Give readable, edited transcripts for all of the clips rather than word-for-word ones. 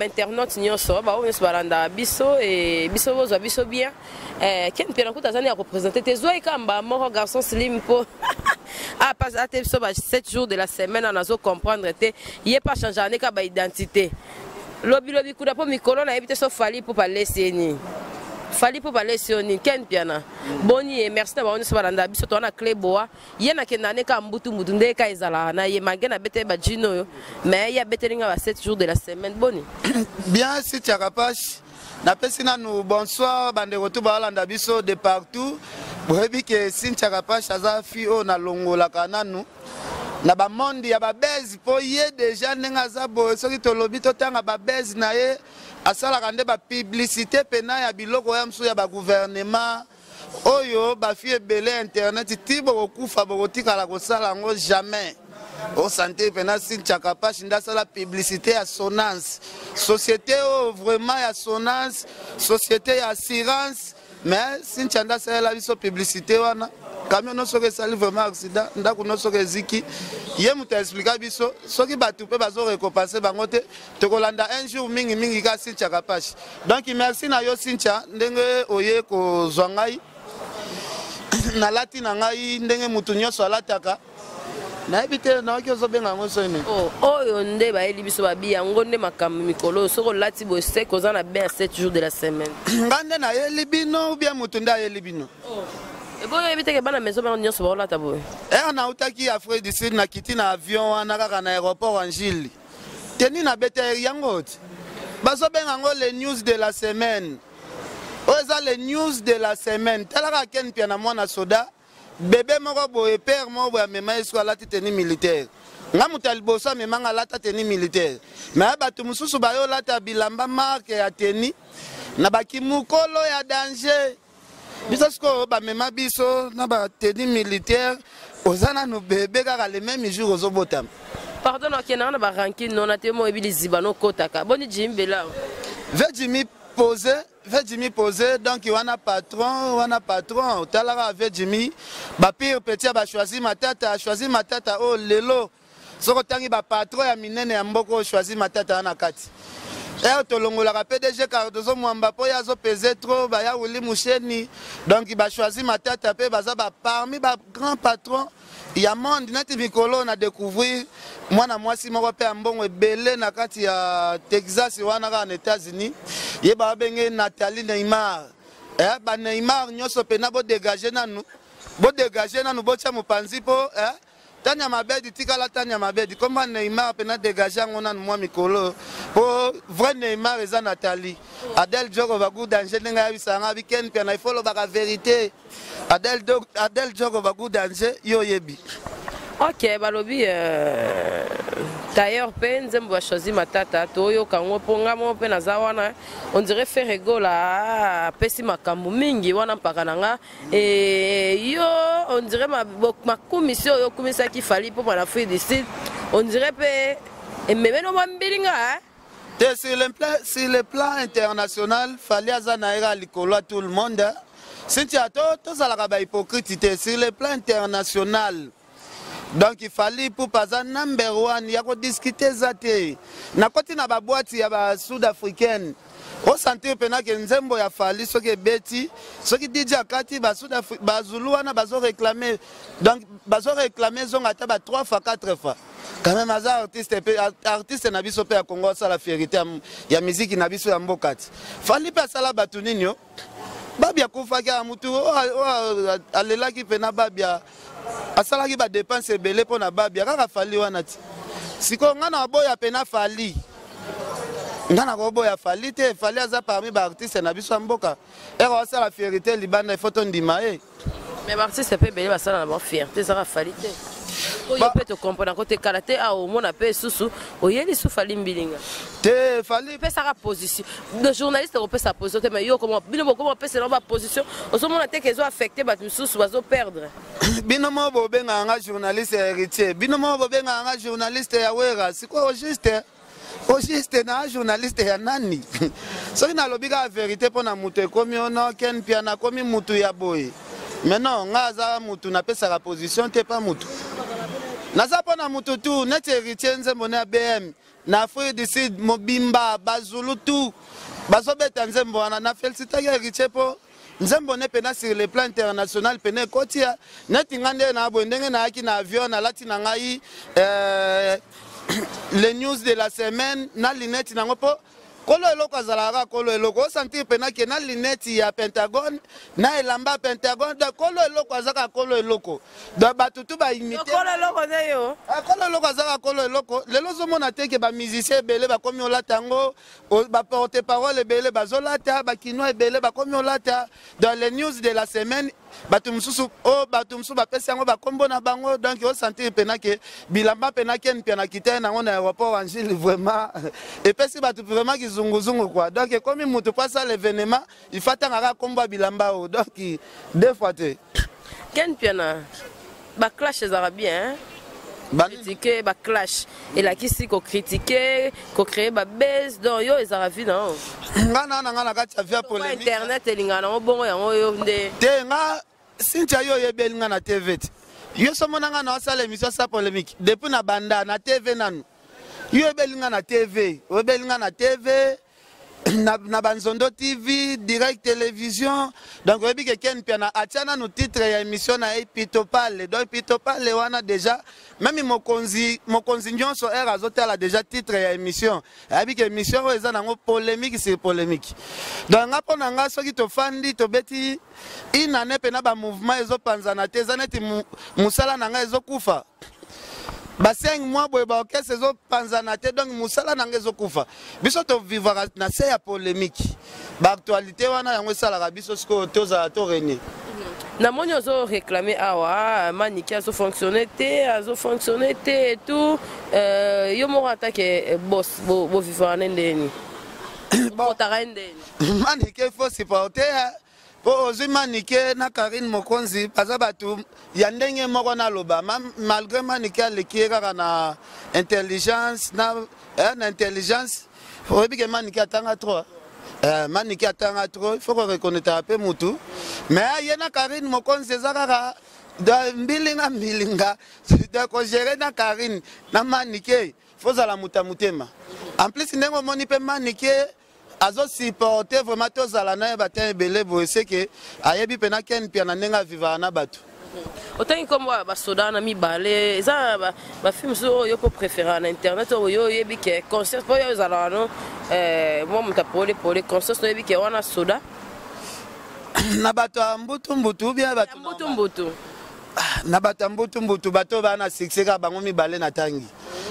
bainternaute nyonso, baoyo nyonso balandaka biso e biso bozwa biso bien. Eh, Ken Mpiana kuta azani ya kopresente te, zwai kamba moko garçon slim mpo ah, ate biso ba 7 jours de la semaine nazo comprendre te, ye pa change ane ka ba identité lobi lobi kuna mpo mikolo nayebi te so Fally mpo palesi ye nini, Fally mpo palesi yo nini. Ken Mpiana, boni ye? Merci na bango nyonso balanda biso. Toza na Clé Boa, ye nakenda ne ka mbutu mbutu nde ka ezalaka na ye malgré nabeteli bajino oyo, mais ye abeteli nga ba 7 jours de la semaine. Boni? Bien, si tiakapash napesi nanu bonsoir bandeko tu balanda biso de partout. Boyebi ke Cynthia Kapash aza fille oyo nalongolaka nanu na bamonde ya babese, mpo ye deja ndenge aza boye, soki tolobi totanga babese na ye, asalaka nde bapublicité pena ya biloko ya mosusu ya bagouvernement oyo bafi ebele ya internet ti bokokufa bokotikala kosala yango jamais. Osante mpena Cynthia Kapash nde asala publicité ya Sonance, société oyo vraiment ya Sonance, société ya assurance. Mais Cynthia nde asalela biso publicité wana. Camion no soki esali vraiment accident, ndako no soki eziki, ye moto aexplika biso. Soki bato mpe bazorekompense bango te, tokolanda un jour mingimingi kaka Cynthia Kapash. Donc merci na yo Cynthia, ndenge oye kozwa ngai. Nalati na ngai ndenge motu nyonso alataka, nayebi te nayoki ozobenga yango soni. Oh, oyo nde bayeli biso babi yango nde makambo mikolo oyo. Soki olati boye, seke oza na bain ya 7 jours de la semaine. Nga nde nayeli bino ou bien motu nde ayeli bino? Oh. Eboyo oyebi teke bana maison bana nyonso baolata boye. Ere nautaki Afrique du Sud, nakiti na avion wana kaka na aéroport ya Njili, teni nabeta yango ti bazobenga yango les news de la semaine. Oyo eza les news de la semaine. Talaka Ken Pia na mwana soda bebe moko boye, père moko boye amema ye soki alati tenue militaire. Nga moto ya liboso amemanga alata tenue militaire, mais bato mosusu bayo olata bilamba marke ya tenue na bakimukolo ya danger. Biso sikoyo bamema biso na batenue militaire, oza nanu bebe kaka le même jour ozobotama. Pardon, nakendaka na barankine nona te, mo oyebi liziba nokotaka. Boni Jimi Bela? Ve Jimi posé, ve Jimi posé, donc wana patron, wana patron otalaka ve Jimi bapire petit ya bachoisi Matata, choisi Matata oyo lelo soki otangi bapatron ya minene ya mboka oyo, choisi Matata wana kati. Ere tolongolaka PDG Cardozo Mwamba mpo ye azopese trop, baya Wili Musheni, donc bachoisi Matata mpe baza ba parmi bagrand patron ya monde. Neti mikolo na découvrir mwana mwasi moko mpe ya mbongo ebele na kati ya Texas wana kaka na États-Unis, ye babenge Nathalie Neymar. Eh, ba Neymar nyonso mpena bodégage nanu, bodégage nanu, botya mopanzi mpo eh, Tania Mabedi tikala Tania Mabedi. Komba Neymar mpena dégage yango nanu mwa mikolo, mpo vrai Neymar eza Nathalie. Adel Joko bagu danger, ndenge ayebisaka nga biken mpe na ifo olobaka vérité. Adel, Adel Joko bagu danger, yo oyebi. Ok, balobi tailleur mpe nzembo bachoisi Matata, toyoka yango mpo nga moko mpe naza wana. On dirait Ferre Gola apesi makambo mingi wana mpaka na nga. E yo, on dirait makumisi oyo okumisaki Fally mpo na Afrique du Sud, on dirait mpe ememeli mwa mbilinga, eh? Te, sur le plan international, Fally aza na ye kaka likolo ya tout le monde. Cynthia, tozalaka bahypocrite te. Sur le plan international, donc Fally Ipupa aza number one ya kodiscute eza te. Nakoti na baboîte ya basud africaine, osentir mpena ke nzembo ya Fally soki ebeti, soki DJ akati, bazulu wana bazoréclame, donc bazoréclame ezonga ata ba 3 fois, 4 fois. Quand même aza artiste mpe artiste na biso mpe ya Congo, asala fierité ya miziki na biso ya mboka. Ti Fally mpe asala bato nini o Babia akufaki, ya mutu oyo alelaki mpena Babia, asalaki badepense ebele mpo na Babia, kaka Fally wana. Ti sikoyo ngai na aboya mpena Fally? Ngai nakoboya Fally te. Fally aza parmi baartiste na biso ya mboka. Ere asala fierité libanda, ifo tondima ye. Mais baartiste mpe ebele basala na bango fierté, ezaka Fally te. Oyo mpe tocomprendre ko te, kala te awa omona mpe susu oyeli su Fally mbilinga. Te, Fally Opesaka position de journaliste, akopesa position te, mais yo koma bino bokoma opesela baposition, ozomona te ke ezo affecte bato misusu bazoperdre. Bino moko bobengaka nga journaliste ya Héritier, bino moko bobengaka nga journaliste ya Wera. Sikoyo juste au juste na journaliste ya nani? Soki nalobi kaka vérité mpo na moto ekomi ono Ken Pia nakomi mutu ya boye. Mais non, nga aza mutu napesaka position te pa mutu, naza mpo na mutu tu neti Héritier, nzembo ne ya BM. Na Afrique du Sud mobimba, bazulu tout bazobeta nzembo wana. Na félicitaki Héritier mpo nzembo ne mpena sur le plan international pene ekoti ya neti nga nde na boye ndenge nayaki na avion, nalati na ngai les news de la semaine na lunette nango, mpo kolo eloko azalaka kaka kolo eloko. Osentir mpena ke na lunette ya Pentagone, na elamba ya Pentagone, donc kolo eloko aza kaka kolo eloko. Donc bato tu baimite kolo eloko nde yo. Ah, kolo eloko aza kaka kolo eloko. Lelo ozomona te ke bamusicien ebele bakomi olata yango, baporte parole ebele bazolata, bakinois ebele bakomi olata dans les news de la semaine. Bato mosusu oyo, bato mosusu bapesi yango bakombo na bango. Donc osentir mpena ke bilamba mpena Ken Mpiana kita ye nango na aéroport Angile, vraiment epesi bato vraiment kizunguzungu quoi. Donc ekomi motu mpo asala événement, il faut atangaka kombo ya bilamba oyo, donc deux fois te. Ken Mpiana, baclash ezalaka bien, hein? Critiquer, baclash elakisi kocritiquer, kocréer babase. Donc yo ezalaka vie na yo? Nga na nga na kati ya vie ya polémique. Internet elingaka nango bongo, yango yo nde. Te, nga Cynthia, yo oyebeli nga na TV te. Yo somona nga na osala émission sa polémique depuis na banda na TV nanu. Yo oyebeli nga na TV, oyebeli nga na TV na Banzondo TV, Direct Télévision. Donc oyebi ke Ken Mpiana atia nanu titre ya émission na ye Pitopale. Donc Pitopale wana déjà, même mokonzi, mokonzi nyonso ere azotala déjà titre ya émission, ayebi ke émission oyo eza nango polémique sur polémique. Donc nga, mpo na nga, soki tofandi tobeti une année mpena bamouvement ezopanzana te, eza neti mosala na ngai ezokufa. Ba 5 mois boye baorchestre ezopanzana te, donc mosala na ngai ezokufa. Biso tovivaka na se ya polémique, baactualité wana yango esalaka biso sikoyo tozala to renier. Namoni ozoréclame awa Maniki azofonctionne te, azofonctionne te et tout. Yo moko atake boss, bovivaka ne ndeni, botaka ye ndeni? Manike, faut supporter mpo ozwi Manike na Karine Mokonzi, baza bato ya ndenge moko. Naloba malgré Manike aleki ye kaka na intelligence, na intelligence. Oyebi ke Manike atanga trop, Manike atanga trop, il faut koreconnaître mpe mutu. Mais ye na Karine Mokonzi eza kaka mbilinga mbilinga. Kogérer na Karine na Manike, fozala moto ya motema. En plus ndenge omoni mpe Manike azosupporte vraiment tozala na ye batin ebele boye, seke ayebi mpena Ken Mpiana ndenge avivaka na bato. Otangi nkombo ya basoda wana mibale, eza bafilme mosusu oyo yo mpo préféra na internet, oyo yo oyebi ke conscience mpo oyo ezalaka no mwa moto apole pole conscience, oyebi ke wana soda? Na bato ya mbutu mbutu bien bato mbutu mbutu. Na bato ya mbutu mbutu, bato oyo baa na succès, kaka bango mibale na tangi.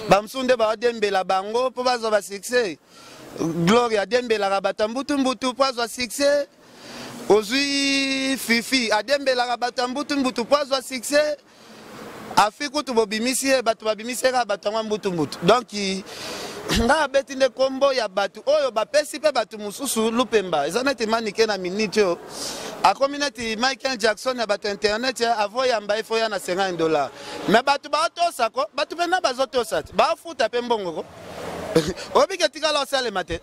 Bamosusu nde baodembela bango mpo bazwa basuccès. Gloire adembelaka bato ya mbutu mbutu mpo azwa succès. Ozwi Fifi, adembelaka bato ya mbutu mbutu mpo azwa succès. Afi kutu bobimisi ye, bato babimisi ye kaka bato yango ya mbutu mbutu. Donc ngai abeti nde nkombo ya bato oyo bapesi mpe bato mosusu lupemba. Eza neti Manike na minute oyo akomi neti Michael Jackson ya bato internet. Avo yamba, ifo ya na 50 $, mais bato baotosa ko, bato mpena bazotosa te, baofuta mpe mbongo ko. Oyebi ke tikala osalema te,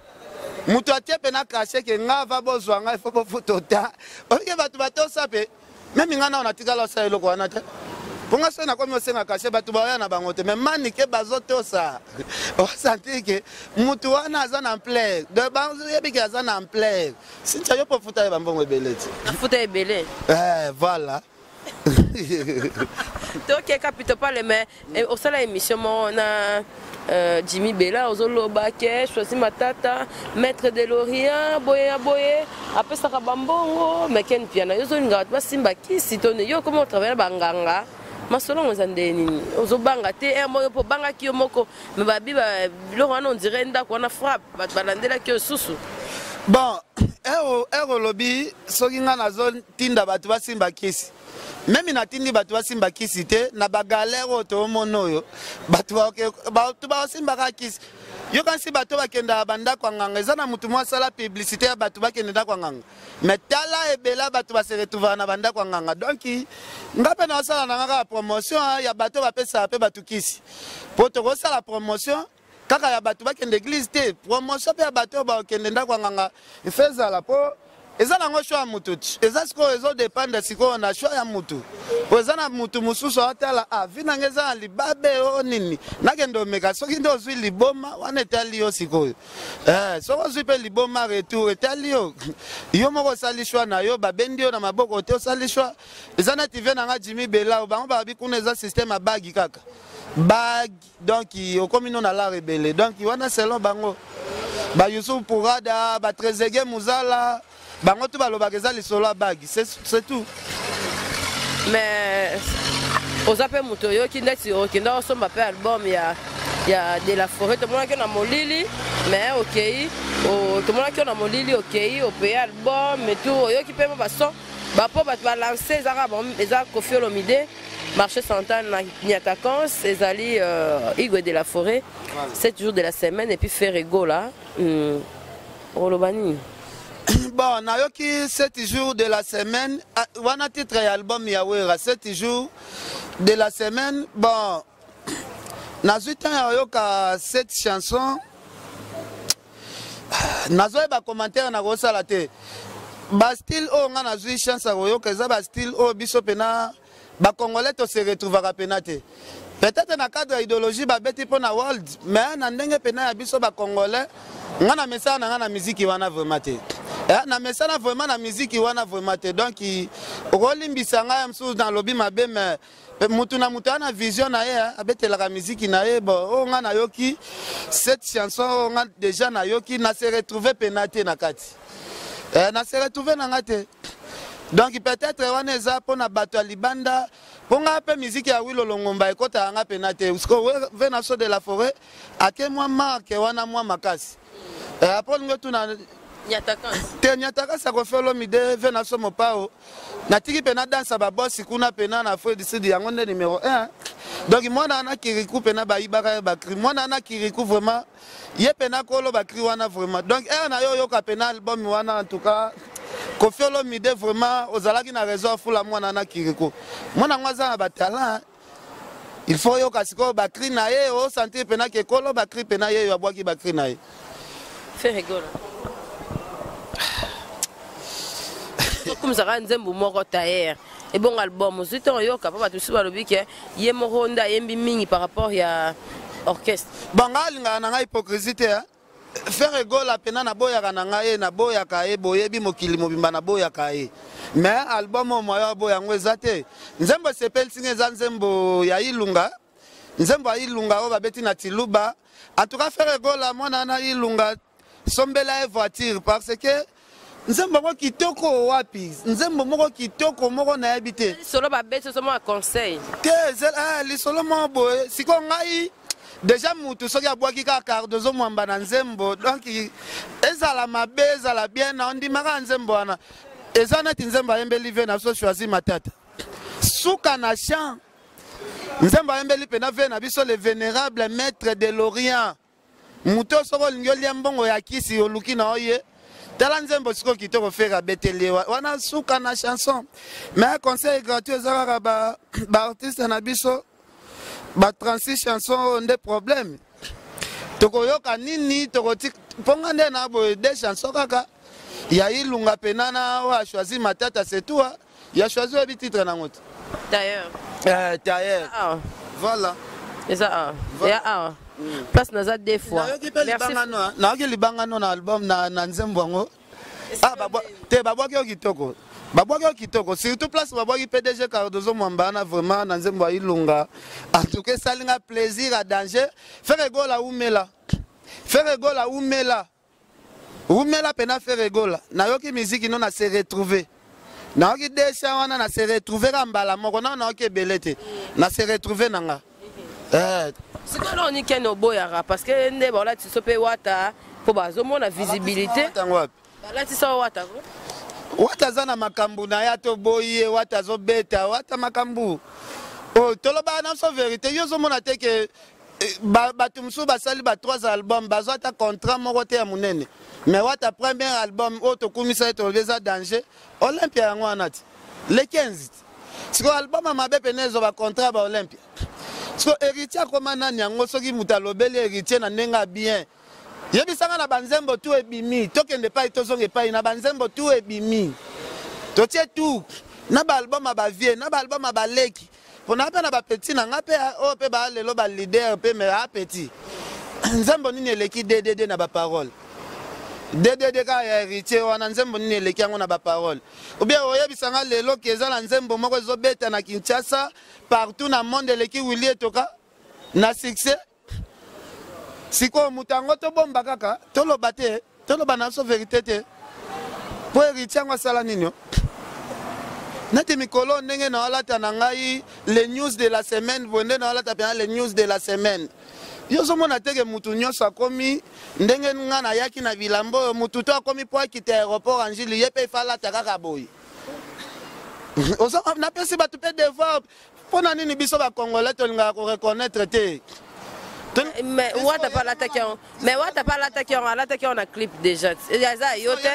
moto atie mpe na cachet ke nga va bozwa ngai, fo bofuta ota. Oyebi ke bato batosa mpe. Même ngai nao natikala osala eloko wana te, mpo nga soki nakomi osenga cachet, bato baoya na bango te. Mais Manike bazotosa, osentir ke motu wana aza na ampleur. Donc bayebi ke aza na ampleur. Sintia, yo mpo futa ye bambongo ebele te. Afuta ebele. Voilà. Tokeka pito pale, mais osala émission moko na Jimmy Bela, ozoloba ke Choisi Matata, maître de l'Orient, boye ya boye, apesaka bambongo. Mais Ken Mpiana, yo ozolinga bato basimba kisi to yo komi otravaille na banganga? Masolongo eza nde nini? Ozobanga te ere moko mpo obangaki yo moko, mais babi biloko wana, ondire ndako wana frappe, bato balandelaki yo susu. Bon, ere olobi soki ngai nazotinda bato basimba kisi, même natindi bato basimba kisi te. Na bagalere oyo toomona oyo, bato bakosimbaka kisi. Yokanisi bato bakendaka bandako ya nganga, eza na motu moko asala publicité ya bato bakende ndako ya nganga, mais tala ebele bato base retrouvaka na bandako ya nganga. Donc nga mpe naosala na nga kaka promotion ya bato bapesaka mpe bato kisi, mpo tokosala promotion kaka ya bato bakende église te. Promotion mpe ya bato oyo bakokende ndako ya nganga efe ezala, mpo Eza nango choix ya mutu eza sikoyo ezo dependre sikoyo na choix ya mutu po eza na mutu mosusu atala ah vie nanga eza na libabe o nini nakende omeka soki nde ozwi liboma wana etali yo sikoyo eh, soki ozwi mpe liboma retour etali yo yo moko osali choix na yo babendi yo na maboko te osali choix eza neti vie nanga Jimmy Belao bango balobi kuna eza système ya bagi kaka bagi donc okomi no na lar ebele donc wana selon bango ba Youssouf Pourada ba Trezeguet Muzala bango tout balobaka eza lisolo ya bagi c'est tout. Mais oza mpe moto oyoki ndeti okenda osomba mpe album ya ya de la forêt tomonaki yo na molili mais okei tomonaki yo na molili okei opeye album et tout oyoki mpe mo bason bapo bato balance eza kaka eza Koffi Olomide marché central na Niatakans ezali euh, Igwe de la forêt 7 jours de la semaine et puis Ferre Gola oloba nini? Bon, nayoki 7 jours de la semaine ah, wana titre ya album ya Wera 7 jours de la semaine. Bon, nazwi temps ya koyoka cette chanson, nazoyeba commentaire nakosala te. Bastyle oyo nga nazwi chance ya koyoka eza bastyle oyo biso mpena bacongolais tose retrouvaka mpena te. Peut-être na cadre ya idéologie babeti mpo na world, mais na ndenge mpena ya biso bacongolais, nga na mesana na nga na miziki wana vraiment te. Eh, na mesana vraiment na miziki wana vraiment te. Donc okolimbisa ngai ya mosusu nalobi mabe, mais mutu na mutu ana vision na ye abetelaka miziki na ye. Bon, oyo nga nayoki cette chanson oyo nga déjà nayoki na se retrouve pena te na kati eh, na se retrouve na nga te. Donc peut-être wana eza mpona bato ya libanda, mpo nga mpe miziki ya Wilo Longomba ekotaka nga pena te. Ve na so de la forêt ake mwa marke wana mwa makasi eh, apo olingi otuna te Niatakasi Koffi Olomide ve na so mopao natiki mpe na dansa babosi kuna mpena na Afrique du Sud yango nde numéro 1. Donc mwana wana Kiriku mpena bayibaka ye bacri, mwana wana Kiriku vraiment ye mpena kolo bacri wana vraiment. Donc ere na yo oyoka mpena album wana, en tout cas Koffi Olomide vraiment ozalaki na raison afula mwana wana Kiriku. Mwana yango aza na batalent, il faut oyoka sikoyo bacri na ye, osentir mpena ke kolo bacri mpena ye oyo abwaki bacri na ye. Ferre Gola okumisaka nzembo moko tailleur ebongo album ozwi ntango oyoka mpo bato mosusu balobi ke ye moko nde ayembi mingi par rapport ya orchestre. Bon, ngai alingaka na ngai hypocrisie te. Ferre Gola pena naboyaka na ngai ye, naboyaka ye, boyebi mokili mobimba naboyaka ye, mais album oyo moyo aboya yango eza te. Nzembo esepelisi nga eza nzembo ya Ilunga, nzembo ya Ilunga oyo babeti na Tiluba. En tout cas Ferre Gola mwana na Ilunga sombela ye voiture parce que nzembo yango kitoko wapi, nzembo moko kitoko moko nayebi te. Lisolo babeti ozomona conseil. Te, lisolo moko boye sikoyo ngai déjà mutu soki abwaki kaka Cardozo Mwamba na nzembo, donc ezala mabe ezala bien na ondimaka nzembo wana. Eza neti nzembo ayembeli ve na biso Choisi Matata suka na chant, nzembo ayembeli mpena ve na biso le vénérable maître de l'Orient. Moto soki olingi olia mbongo ya kisi oluki na oye tala nzembo sikoyo kitoko Ferre abeteli ye wana suka na chanson. Mais conseil gratuit eza kaka baartiste na biso ba 36 chanson oyo nde problème tokoyoka nini tokoti mponga nde na boye de chanson kaka ya Ilunga pena na oyo achoisi Matata, c'est tout. Ya choisi oyebi titre nango te? Tailleur. Tailleur. Ah. Voilà. Eza awa ya awa place naza deux fois. Nayoki mpe libanga no, nayoki libanga no na album na nzembo yango. Ah, te babwaki yo kitoko, babwaki yo kitoko, surtout place babwaki PDG Cardozo Mwamba wana vraiment na nzembo ya Ilunga. En tout cas esali nga plaisir à danger. Ferre Gola umela, Ferre Gola umela, umela mpena Ferre Gola. Nayoki miziki no na se retrouver, nayoki desha wana na se retrouver ka mbala moko nao nayoki ebele te na se retrouver na nga eh. Sikoyo nao nikende oboyaka parce que nde baolatisa so mpe wata mpo bazomona visibilité. Ntango wapi? Balatisa wata ko. Wata aza na makambo na ye ata oboyi ye, wata azobeta wata makambo oyo tolobaka na biso vérité. Yo ozomona te ke bato mosusu basali ba 3 album bazwa ata contrat moko te ya monene, mais wata premier album oyo tokumisa ye tolobi eza danger Olympia yango wana ti le 15 ti sikoyo album ya mabe pene ezwa bacontrat ya baolympia. Sikoyo héritier akoma nani yango soki moto alobeli héritier na ndenge ya bien? Yebisanga na banzembo tu ebimi, tokende epai tozonga epai na banzembo tu ebimi. Totie tout na ba album ya ba vieux, na ba album ya baleki. Pona mpe na ba petit na nga mpe oyo mpe ba lelo ba leader mpe mais a petit. Nzembo nini eleki DDD na ba parole? DDD kaka ya héritier wana nzembo nini eleki yango na ba parole? Ou bien oyebisa nga lelo ke eza na nzembo moko ezobeta na Kinshasa partout na monde eleki Willy Etoka na succès? Sikoyo moto yango tobomba kaka, toloba te, toloba na biso verite te. Po héritier yango asala nini? Neti mikolo ndenge na alata na ngai les news de la semaine, boye nde na alata mpenza les news de la semaine. Yo ozomona te ke mutu nyonso akomi ndenge nga nayaki na bilamba oyo, mutu to akomi po akita aéroport Anjili, ye mpe ifa alata kaka boye. Napesi bato mpe devoir. Mpo na nini biso ba Congolais tolingaka ko reconnaître te? Mais wata pa alataki yango, mais wata pa alataki yango, alataki yango na clip déjà. Eza yo te,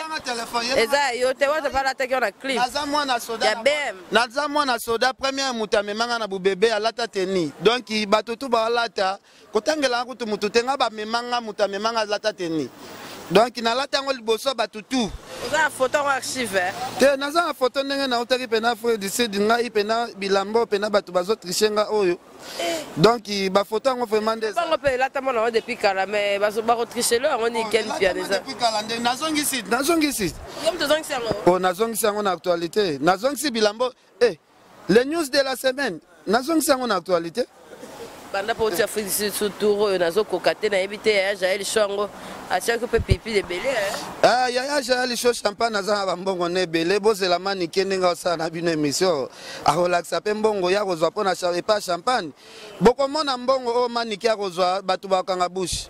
eza yo te. Wata pa alataki yango na clip. Naza mwana soda ya BM. Naza mwana soda, première moto amemanga na bubebe alata tenue. Donc bato tu balata, kotangela kutu motu te, nga bamemanga moto amemanga alata tenue. Donc nalata yango liboso ya bato tu. Oza na photo yango archive? Te, naza na photo ndenge nautaki mpe na Afrique du Sud, ngai mpe na bilamba oyo mpe na bato bazotriche nga oyo. Donc bafoto yango vraiment nde bango mpe elatama nango depuis kala, mais bakotriche lo yango ni Ken Mpiana eza depuis kala nde nazongisi, nazongisi. Yo moto ozongisi yango? Oh, nazongisi yango na actualité, nazongisi bilamba les news de la semaine, nazongisi yango na actualité. Banda mpo otia Afrique du Sud sur tour oyo nazokoka te, nayebi te. Yaya Jael Show yango atiaki mpe pipi ebele. Ah, yaya Jael Show champagne aza na bambongo na ebele. Bozela manike ndenge osala na bino émission, akolakisa mpe mbongo ya kozwa mpo na epa champagne. Bokomona mbongo oyo manike akozwa, bato bakokanga bouche,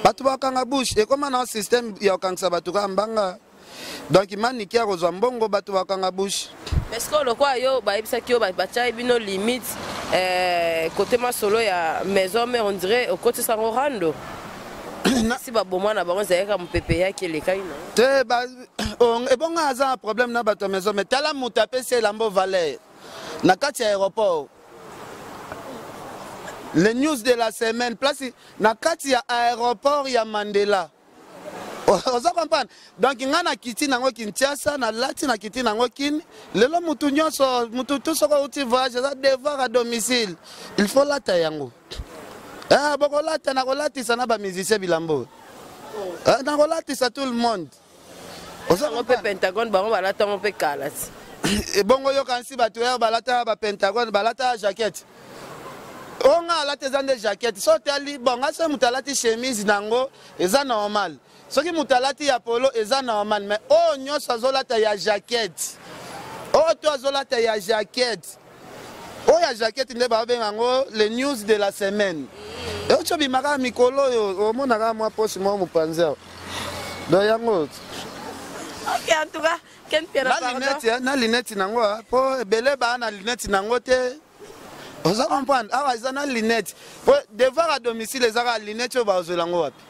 bato bakokanga bouche. Ekoma na système ya kokangisa bato kaka mbanga. Donc manike akozwa mbongo, bato bakokanga bouche. Mais sikoyo lokola yo bayebisaki yo batiaki bino limite côté masolo ya maison mère, on dirait okotisa yango rando si baboma na bango ezalaki mopepe yaki elekaki na te. Ebongo aza na problème na bato ya maison, mais tala moto apesi elamba valeur na kati ya aéroport, les news de la semaine, place na kati ya aéroport ya Mandela. Oza comprendre? Donc nga na kiti nango Kinshasa, nalati na kiti nango Kini. Lelo mutu nyonso, mutu tu soki outi voyage, eza devoir à domicile, il faut lata yango. Bokolata, nakolatisa na bamusicien bilambo, nakolatisa tout le monde. Yango mpe Pentagone bango balata yango mpe kala ti. Ebongo yoka nsi bato oyo balata bapentagone, balata jaquette oyo nga alati eza nde jaquette. So otali bon, nga soki moto alati chemise nango eza normal, soki moto alati ya polo eza normal, mais oyo nyonso azolata ya jaquette, oyo to azolata ya jaquette, oyo ya jaquette nde babenga yango les news de la semaine. Euti obimaka mikolo oyo, omonaka mwa posi mwa mopanzi awa, donc yango. Ok, en tout cas Ken Mpiana, na lunette, na lunette nango, po ebele baa na lunette nango te. Oza comprendre? Awa eza na lunette, po devoir à domicile eza kaka lunette oyo bazwela yango wapi?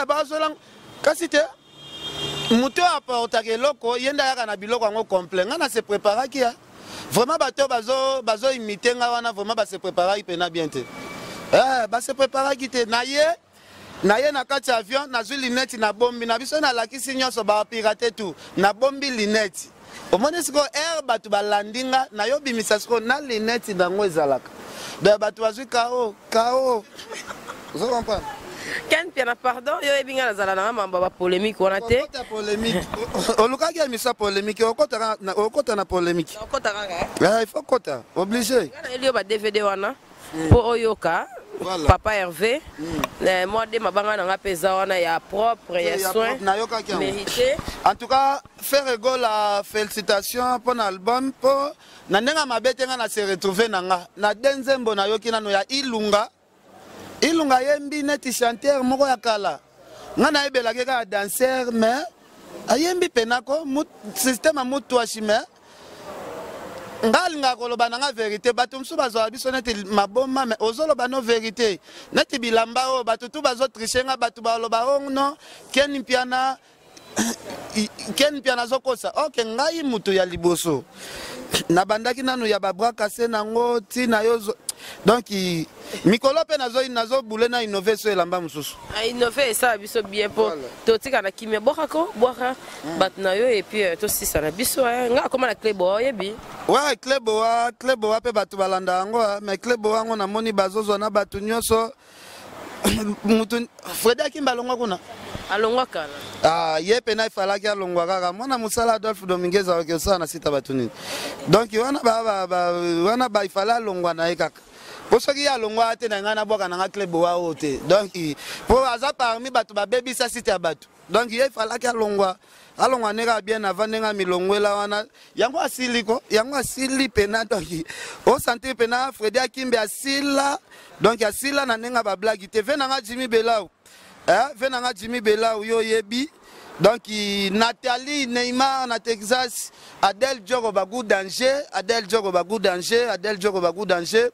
Bazwela yango kasi te. Moto oyo aportaka eloko, ye nde ayaka na biloko yango complet. Ngai na se préparaki ya vraiment, bato oyo bazoimite ngai wana vraiment base préparaki mpena bien te, base préparaki te. Na ye na ye na kati ya avion, nazwi lunette, nabombi na biso, nalakisi nyonso bapirate tout, nabombi lunette. Omoni sikoyo aire bato balandi nga, nayobimisa sikoyo na lunette nango ezalaka. Donc bato bazwi kao kao, ozo comprendre? Ken Mpiana, pardon, yo oyebi nga nazala nanga mambo ya bapolémique wana te. Okota polémique, olukaki émission polémique, okota na polémique. Okota kaka. Il faut kota, obligé. Nga nayeli yo ba DVD wana mpo oyoka. Papa Hervé, mwa de mabanga na nga mpe eza wana ya propre ya soin mérité. En tout cas Ferre Gola, félicitation mpo na album, mpo na ndenge ya mabe te. Nga na se retrouve na nga na de nzembo nayoki nano ya Ilunga. Ilunga ayembi neti chanteur moko ya kala. Nga nayebelaki kaka danser, mais ayembi penako système ya mutwashi. Mais nga alingaka koloba na nga vérité. Bato mosusu bazwaka biso neti maboma, mais ozoloba no vérité. Neti bilamba oyo bato tu bazotriche nga, bato baloba o non, Ken Mpiana, Ken Mpiana azokosa. Ok, ngai mutu ya liboso. Nabandaki nanu ya babras cassé nango ntina yo, donc mikolo mpe nazobule na innove so elamba mosusu. Innove esala biso bien mpo totika na kimia. Bwakako, bwaka bato na yo et puis tosisa na biso. Nga akoma na clé boa, oyebi. Ouais, clé boa, clé boa mpe bato balanda yango, mais clé boa yango namoni bazozwa na bato nyonso. Mutu Fredi Akimba alongwa kuna. Alongwa kala. Ah, ye mpena efalaki alongwa kaka. Mwana mosala Adolphe Dominguez akoki osala na sita bato nini? Donc wana wana baifale alongwa na ye kaka, po soki ye alongwa te, na ngai nabwaka na nga clé boa oyo te. Donc po aza parmi bato babebisa site ya bato, donc ye efalaki alongwa, alongwa ndenge kaka bien avant ndenge amilongwela wana. Yango asili ko, yango asili pena. Donc osentir pena Fredi Akimbe asila, donc asila na ndenge ya bablague te. Ve nanga Jimmy Belau, eh, ve nanga Jimmy Belau, yo oyebi. Donc Nathalie Neymar na Texas, Adèle Djoko Bagou danger, Adèle Djoko Bagou danger, Adèle Djoko Bagou danger,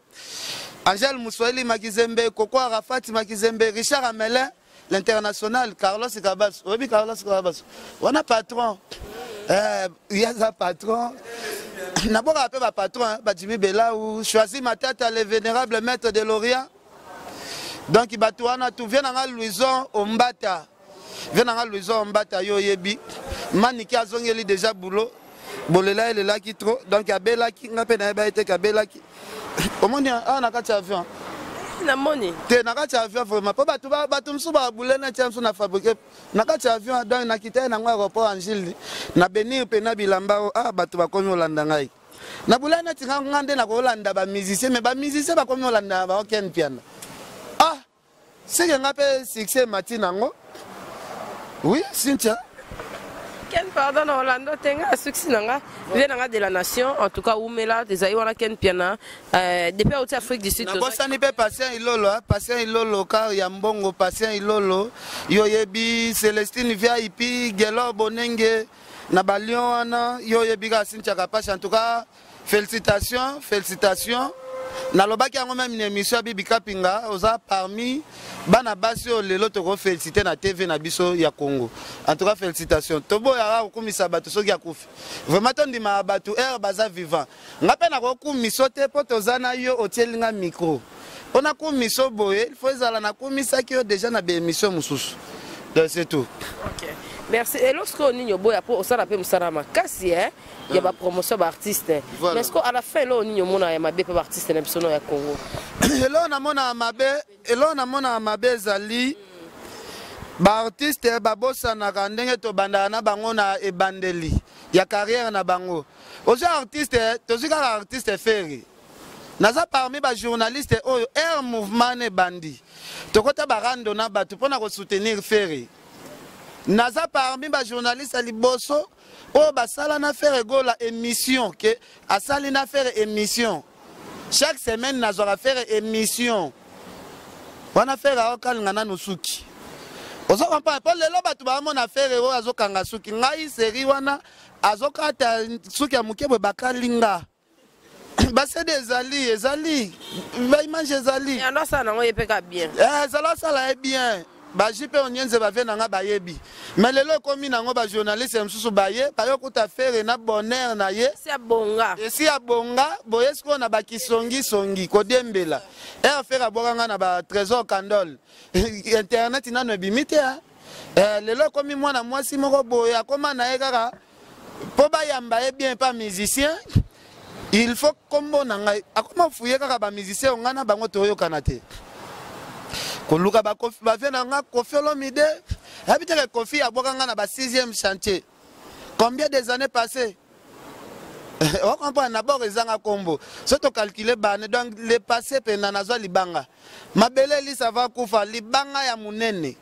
Angèle Mouswahili Makizembe, Koko Arafat Makizembe, Richard Amelin l'international, Carlos Cabas, oyebi Carlos Cabas wana, patron, ye aza patron. Nabokaka mpe bapatron bajimi Belau, Choisi Matata, le vénérable maître de l'Orient. Donc bato wana tu vie nanga Louison Ombata, vie nanga Louison Ombata, yo oyebi. Maniki azongeli déjà boulot, bolela elelaki trop, donc abelaki, nga mpe nayeba ye te abelaki. Omoni awa na kati ya avion. Namoni. Te, na kati ya avion vraiment, mpo bato mosusu babule neti ya mosusu na fabrique na kati ya avion. Donc nakita ye nango aéroport Angile na benir mpe na bilamba oyo. Ah, bato bakomi olanda ngai na bula neti nga nde nakolanda bamusicien, mais bamusicien bakomi olanda baoken Piana. Ah, seke nga mpe succès emati nango. Oui, Cynthia. Ken, pardon na Orlando te, nga succès na nga, vie na nga de la nation. En tout cas umela ezali wana Ken Piana, depuis auti Afrique du Sud. Nabosani mpe Patient Ilolo, Patient Ilolo car ya mbongo, Patient Ilolo, yo oyebi. Celestine VIP, Gelor Bonenge na balion wana, yo oyebi kaka. Cynthia Kapache, en tout cas félicitations, félicitations. Nalobaki yango même na émission ya Bibi Kapinga, oza parmi bana basi oyo lelo tokofélicité na TV na biso ya Congo. En tout cas félicitations. Toboyaka kokumisa bato soki akufi. Vraiment tondimaka bato ere baza vivant. Nga mpe nakokumiso te mpo toza na yo, otieli nga micro mpo nakumiso boye, il faut ezala nakumisaki yo déjà na baémission mosusu. Donc c'est tout. Ok, merci. Eloko oyo nini oboya mpo osala mpe mosala makasi ya bapromotion ya baartiste? Voilà. Mais ce que à la fin, eloko nini omona ya mabe mpe baartiste na biso no ya Congo? Eloko namona mabe, eloko namona mabe ezali baartiste babosanaka ndenge tobandaka na bango na ebandeli ya carrière na bango. Ozwi artiste, tozwi kaka artiste Ferre. Naza parmi bajournaliste oyo air mouvement na ebandi tokota barando na bato mpona kosoutenir Ferre. Naza parmi bajournaliste ya liboso oyo basala na Ferre Gola émission, ke asali na Ferre émission chaque semaine. Nazwaka Ferre émission wana, Ferre aokalinga nanu suki, ozo comprendre? Mpo lelo bato baamona Ferre oyo azokanga suki. Ngai série wana azokata suki ya moke boye, bakalinga basede, ezali baimage ezali. Yando asala nango ye mpe ka bien. Ezala asala ye bien, baji mpe onyenze bave na nga bayebi. Mais lelo ekomi nango bajournaliste mosusu baye bayokuta Ferre na bonheur na ye. Esi abonga. Esi abonga boye, sikoyo na bakisongisongi kodiembela ere Ferre abwaka nga na batrésor candole, internet nano ebimi te. Lelo ekomi mwana mwasi moko boye akóma na ye kaka mpo bayamba ye bien pa musicien, il faut kombo na ngai. Akoma fuye kaka bamusicien oyo ngai na bango toyokana te, koluka bavie na nga Kofi Olomide. Yabi teke Kofi abwaka nga na ba 6e chantier combien des années passées, ocomprendre? Na bord ezanga kombo, so tocalcule bane. Donc le passé mpena nazwa libanga mabele elisa va kufa libanga ya monene.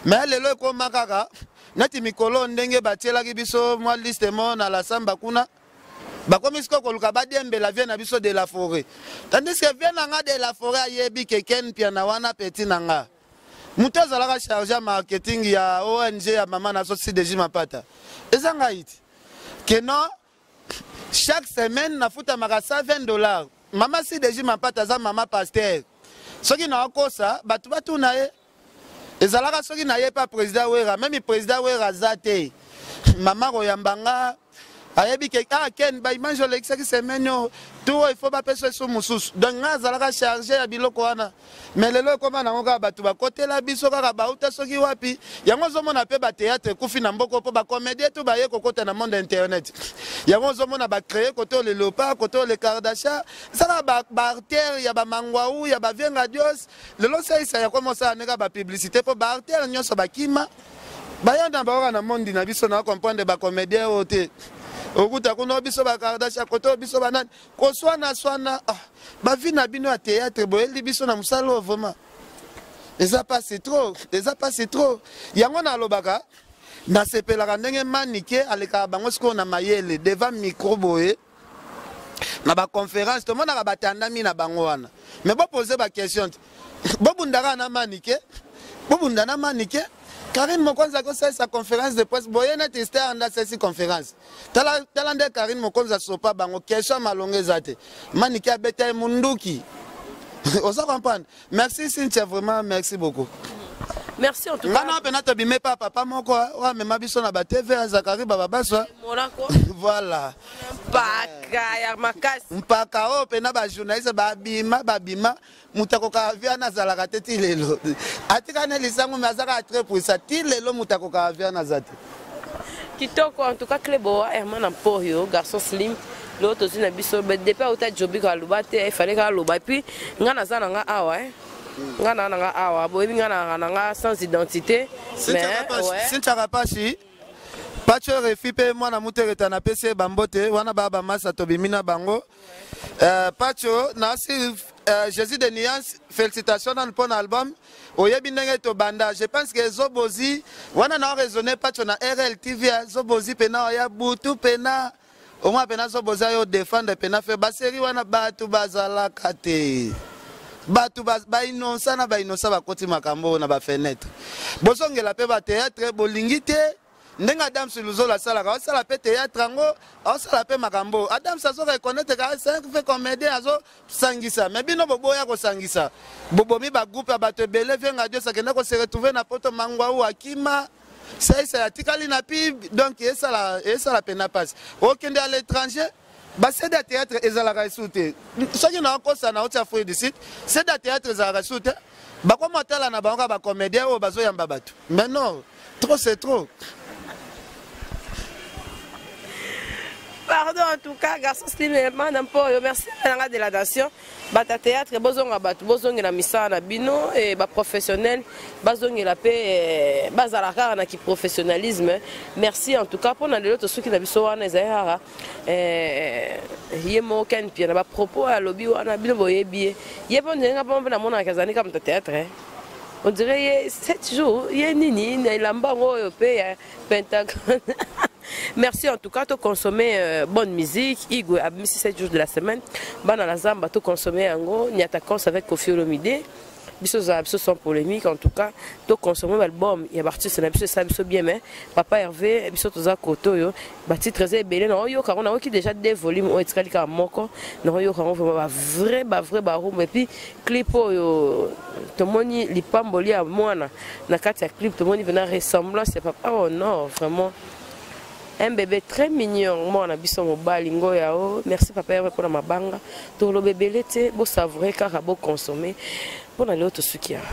Mais lelo ekóma kaka neti mikolo ndenge batielaki biso mwa liste mo na la samba kuna, bakomi sikoyo koluka badiembela vie na biso de la forêt, tandis que vie na nga de la forêt ayebi ke Ken Piana wana petit na nga, moto azalaka charge ya marketing ya ONG ya mama na so CDJ Mapata, eza ngai ti ke non, chaque semaine nafutamaka 120 $. Mama CDJ Mapata aza mama pasteur, soki nakosa bato batuna ye. Ezalaka soki naye pa président Wera, même président Wera aza te, mama koyamba nga. Ayebi ke ah Ken ba image olekisaki semaine oyo tour oyo il faut bapesa esu mosusu. Donc ngai azalaka charge ya biloko wana. Mais lelo ekoma nango kaka bato bakotela biso kaka bauta soki wapi. Yango ozomona mpe ba théâtre ekufi na mboka mpo ba comédien tout baye kokota na monde internet. Yango ozomona ba créer kote oyo le Léopard, kote oyo le Kardashian. Sala ba ba artère ya ba Mangwaou, ya ba Vienga Dios. Lelo saisa ya koma osala ndenge ba publicité mpo ba artère nyonso bakima. Baya na baoka na mondi na biso na comprendre ba comédien oyo te. Okuta kuna biso ba Kardashian kote biso ba nani. Koswana swana ah, ba vie na bino ya théâtre boyeli biso na mosala oyo vraiment. Eza pasi trop, eza pasi trop. Yango nalobaka nasepelaka ndenge Manike alekaka bango sikoyo na mayele devant micro boye na ba conférence tomonaka batandami na bango wana mais bopose ba question te bobundaka na Manike, bobunda na Manike. Karine Mokonzi akosalisa conférence de presse boye neti star nde asalisi conférence. Tala, tala nde Karine Mokonzi asopa bango question ya malonga eza te. Manike abeta ye munduki. Oza comprendre? Merci Cynthia, vraiment merci beaucoup. Merci en tout cas. Ngana pena tobime pa papa moko oyo amema biso na ba TV ya Zakari Baba Baswa. Morako. Voilà. Mpaka ya makasi. Mpaka oyo pena ba journaliste babima babima moto akokaka vie wana azalaka te ti lelo. Atika ne lisango mais azalaka très puissant ti lelo moto akokaka vie wana aza te. Kitoko en tout cas Cleboa Herman Emporio garçon slim lelo tozwi na biso depuis auta jobi ko aloba te il fallait aloba et puis nga naza na nga awa hein. Nga na nga awa boyebi nga na na nga sans identité mais ouais. Cynthia Kapashi Pacho Refi mpe mwana mutereta napesi ye bambote wana baya bamasa tobimi na bango. Pacho nasi Jésus de nuance félicitations nanu mpo na album oyebi ndenge tobanda. Je pense que Zobozi wana na raisonner Pacho na RLTV Zobozi pena oya butu pena omwa pena Zobozi ayo défendre pena fe baseri wana bato bazalaka te. Bato ba innocent na ba innocent bakoti makambo na ba fenêtre. Bozongela pe ba théâtre bolingi te ndenge Adams Luzolo asalaka, asala pe théâtre yango, asala pe makambo. Adams azo reconnaître ka c'est un fait comédien azo sangisa, mais bino boboya kosangisa. Bobomi ba groupe ya bato ebele vienga Dieu sakenda ko se retrouver na poto mangwa ou akima. Saisa atikali na pib donc esala esala pena passe. Okende à l'étranger ba CD ya théâtre ezalaka esu te. Soki na okosa na otia fruit du site, CD ya théâtre ezalaka esu te. Bakoma tala na bango ba comédien oyo bazoyamba bato. Mais non, trop c'est trop. Pardon en tout cas, garçon Slim Madame Poyo, merci nanga de la nation. Bata théâtre bozonga bato bozongela misala na bino et ba professionnel bazongela pe bazala kaka na ki professionnalisme. Merci en tout cas pour na lelo tosuki na biso wana ezali kaka ye moko Ken Mpiana ba propos alobi wana bino boyebi ye. Ye mpo ndenge mpo na monaka azali kaka moto théâtre. On dirait ye 7 jours ye nini na elamba yango oyo pe ya Pentagone. Merci en tout cas, to consommer bonne musique. Igwe abimisi 7 jours de la semaine. Bana la Zamba to consommer yango. Nyata Kons avec Koffi Olomide. Biso za biso sans polémique en tout cas, to consommer l'album ya artiste na biso ça biso bien mais papa Hervé biso toza koto yo ba titres ebele na oyoka on a oki déjà deux volumes oyo etikali kaka moko na oyoka ngo vraiment ba vrai ba rumba et puis clip oyo tomoni lipamboli ya mwana na kati ya clip tomoni vena ressemblance ya papa. Oh non, vraiment un bébé très mignon mwana biso mobali ngoya o. Merci papa Hervé pour la mabanga toloba ebele te, bo savourer kaka, bo consommer mpona lelo tosuki awa.